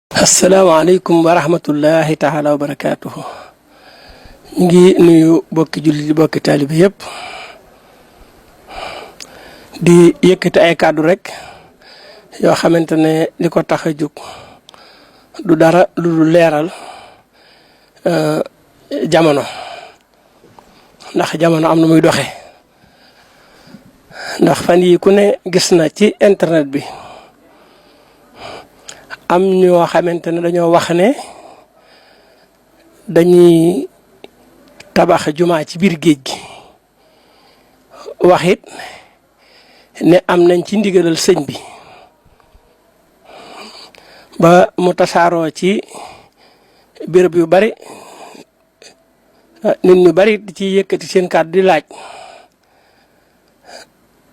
asalaamaaleykum wa rahmatullahi taala wa barakaatuhu. ñu ngi nuyu bokki julli di bokki taalibe yëpp di yëkkati ay kàddu rek yoo xamante ne li ko tax a jóg du dara lu dul leeral jamono ndax jamono am na muy doxe ndax fan yi ku ne gis na ci internet bi am ñoo xamante ne dañoo wax ne dañuy tabax jumaa ci biir géej gi wax it ne am nañ ci ndigalal sëñ bi ba mu tasaaroo ci béréb yu bari nit ñu bari di ci yëkkati seen kàddu di laaj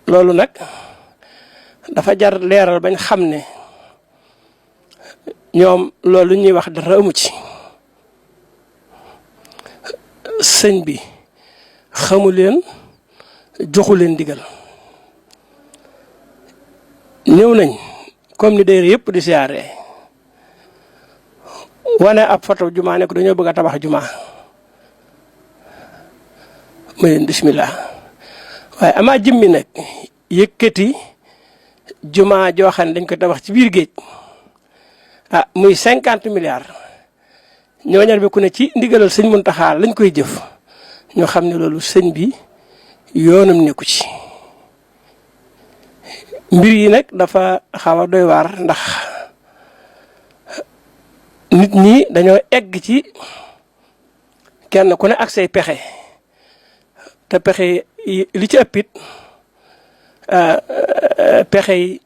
loolu nag dafa jar leeral bañ xam ne ñoom loolu ñuy wax dara amu ci sëñ bi xamu leen joxu leen digal ñëw nañ comme ni day yëpp di siyaare wane ab photo jumaa ne ko dañoo bëgg a tabax jumaa ma leen bismillah waaye amaa jëmmi nag yëkkati jumaa joo xam ne dañ koy tabax ci biir géej muy 50 milliards ñooñal bi ku ne ci ndigalal sëñ Muntaxa lañ koy jëf ñoo xam ne loolu sëñ bi yoonam nekku ci mbir yi nag dafa xaw a doy waar ndax nit ñi dañoo egg ci kenn ku ne ak say pexe te pexe li ci ëppit pexe yi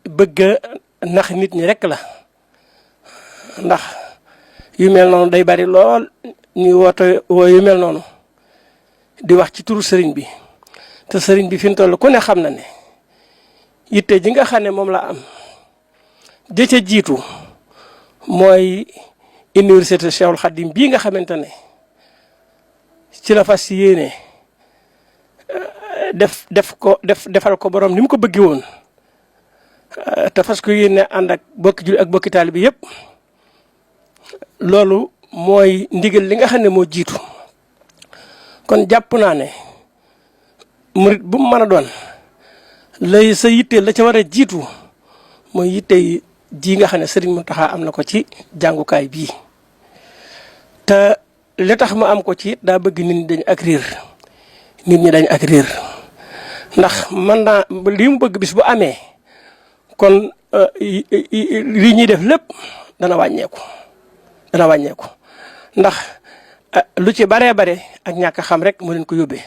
bëgg nax nit ñi rek la ndax yu mel noonu day bari lool ñuy woo yu mel noonu di wax ci turu sëriñ bi te sëriñ bi fi mu toll ku ne xam na ne yitte ji nga xam ne moom la am jëcc jiitu mooy université Cheikhul Khadim bii nga xamante ne ci la fas yéene defal ko borom ni mu ko bëggee woon te fas ko yéene ànd ak bokki julli ak bokki taalibe bi yëpp. loolu mooy ndigal li nga xam ne moo jiitu kon jàpp naa ne murit bu mu mën a doon lay sa yitte la ca war a jiitu mooy yitte ji nga xam ne Sëriñ Muntaxa am na ko ci jàngukaay bii te li tax mu am ko ci daa bëgg nit ñi dañ ak riir nit ñi dañ ak riir ndax mën naa lii mu bëgg bis bu amee kon li ñuy def lépp dana wàññeeku ndax lu ci baree bare ak ñàkk xam rek mu leen ko yóbbee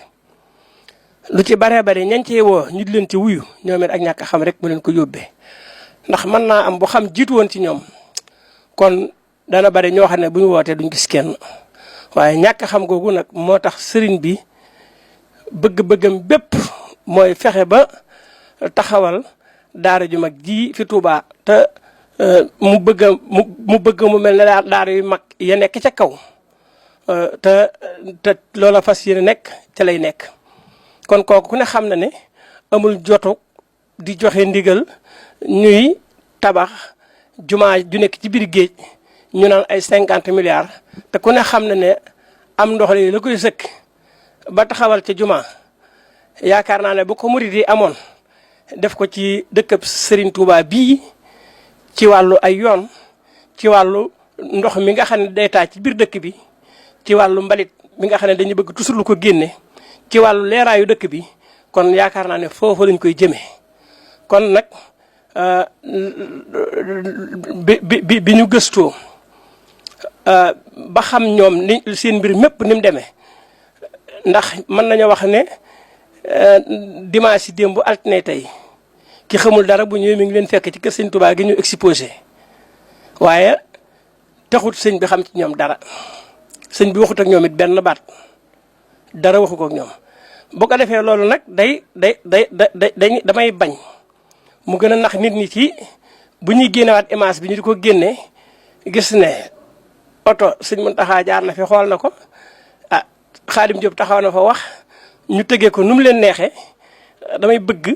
lu ci baree bare ñañ cee woo ñu di leen ci wuyu ñoom it ak ñàkk xam rek mu leen ko yóbbee ndax mën naa am bu xam jiitu woon ci ñoom kon dana bare ñoo xam ne bu ñu wootee duñ gis kenn waaye ñàkk xam googu nag moo tax sëriñ bi bëgg-bëggam bépp mooy fexe ba taxawal daara ju mag ji fi Tuubaa te mu bëgg mu mel ne daara yu mag ya nekk ca kaw te loola fas yéene nekk ca lay nekk kon kooku ku ne xam na ne amul jotu di joxe ndigal ñuy tabax jumaa ju nekk ci biir géej ñu naan ay 50 milliards te ku ne xam na ne am ndox la koy sëkk ba taxawal ca jumaa yaakaar naa ne bu ko murid yi amoon def ko ci dëkkab Serigne Touba bii ci wàllu ay yoon ci wàllu ndox mi nga xam ne day taa ci biir dëkk bi ci wàllu mbalit mi nga xam ne dañuy bëgg toujours lu ko génne ci wàllu leeraayu dëkk bi kon yaakaar naa ne foofu lañ koy jëmee kon nag bi ñu gëstoo ba xam ñoom ni seen mbir mépp ni mu demee ndax mën nañoo wax ne dimanche démb altine tey ki xamul dara bu ñëwee mi ngi leen fekk ci kër sëñ Touba gi ñu exposé waaye taxut sëñ bi xam ci ñoom dara sëñ bi waxut ak ñoom it benn baat dara waxu ko ak ñoom bu ko defee loolu nag damay bañ mu gën a nax nit ñi ci bu ñuy génnewaat image bi ñu di ko génne gis ne oto sëñ Muntaxa jaar na fi xool na ko Xaadim Jóob taxaw na fa wax ñu tëggee ko nu mu leen neexee damay bëgg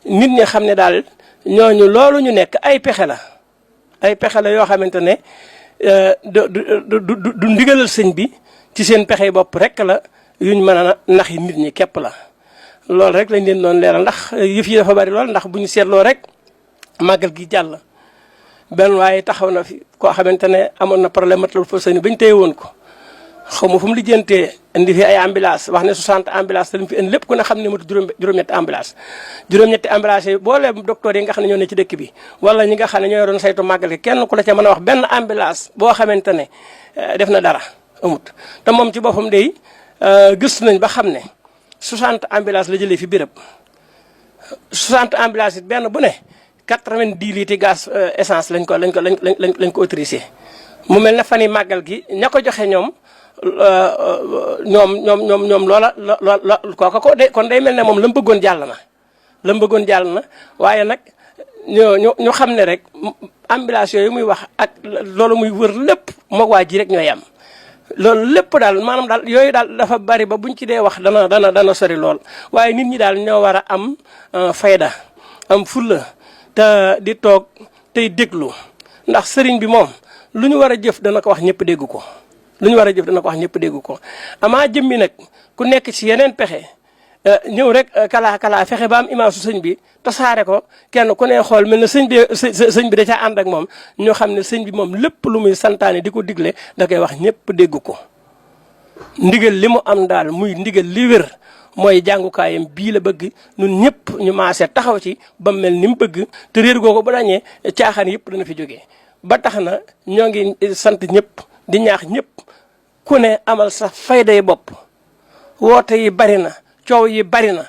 nit ñi xam ne daal ñooñu loolu ñu nekk ay pexe la ay pexe la yoo xamante ne du ndigalal sëñ bi ci seen pexe bopp rek la yuñ mën a naxi nit ñi képp la. loolu rek lañ leen doon leeral ndax yëf yi dafa bari lool ndax bu ñu seetloo rek màggal gi jàll benn waaye taxaw na fi koo xamante ne amoon na problème matlul fa sëni bañ téye woon ko xaw ma fu mu lijjantee indi fi ay ambulance wax ne 60 ambulance te li mu fi indi lépp ku ne xam ne matu juróom-ñetti ambulance juróom-ñetti ambulance yi boo leen docteur yi nga xam ne ñoo ne ci dëkk bi wala ñi nga xam ne ñoo doon saytu màggal gi kenn ku la ca mën a wax benn ambulance boo xamante ne def na dara amut te moom ci boppam day gëstu nañ ba xam ne 60 ambulance la jëlee fi béréb 60 ambulance it benn bu ne 90 litres gaz essence lañ ko autorisé mu mel ne fan yi màggal gi ña ko joxe ñoom loola kooka kon day mel ne moom la mu bëggoon jàll na waaye nag ñu xam ne rek ambulance yooyu muy wax ak loolu muy wër lépp moog waa ji rek ñooy am loolu lépp daal maanaam daal yooyu daal dafa bari ba buñ ci dee wax dana sori lool waaye nit ñi daal ñoo war a am fayda am fulla te di toog tey déglu ndax sëriñ bi moom lu ñu war a jëf dana ko wax ñëpp dégg ko amaa jëmmi nag ku nekk ci yeneen pexe ñëw rek kalaa fexe ba am image su sëñ bi tasaare ko kenn ku ne xool mel na sëñ bi da caa ànd ak moom ñoo xam ne sëñ bi moom lépp lu muy santaane di ko digle da koy wax ñëpp dégg ko ndigal li mu am daal muy ndigal li wér mooy jàngukaayam bii la bëgg ñun ñëpp ñu maase taxaw ci ba mel ni mu bëgg te réer googu bu dañee caaxaan yëpp dana fi jógee ba tax na ñoo ngi sant ñëpp di ñaax ñëpp ku ne amal sa fayday bopp woote yi bari na coow yi bari na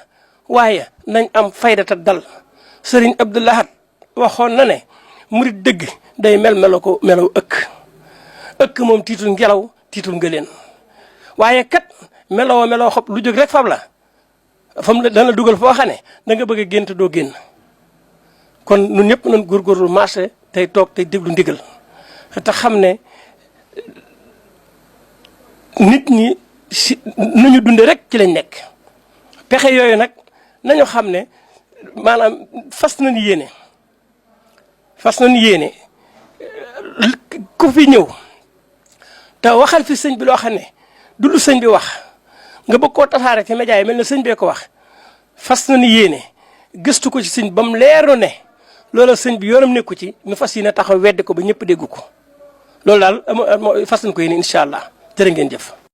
waaye nañ am fayda te dal sëriñ Abdou Lahad waxoon na ne murit dëgg day melaw ëkk moom tiitul ngelaw tiitul ngëleen waaye kat meloo xob lu jóg rek fab la fam la dana dugal foo xam ne da nga bëgg a génn te doo génn kon ñun ñëpp nañ góorgóorlu marché tey toog tey déglu ndigal te xam ne nit ñi si nu ñu dunde rek ci lañ nekk pexe yooyu nag nañu xam ne maanaam fas nañu yéene ku fi ñëw te waxal fi sëñ bi loo xam ne du lu sëñ bi wax nga bëgg koo tasaare ci média yi mel na sëñ bee ko wax fas nañu yéene gëstu ko ci sëñ ba mu leeru ne loola sëñ bi yoonam nekku ci ñu fas yéene taxaw weddi ko ba ñëpp dégg ko loolu daal fas nañu ko yéene incha allah jërë ngeen jëf.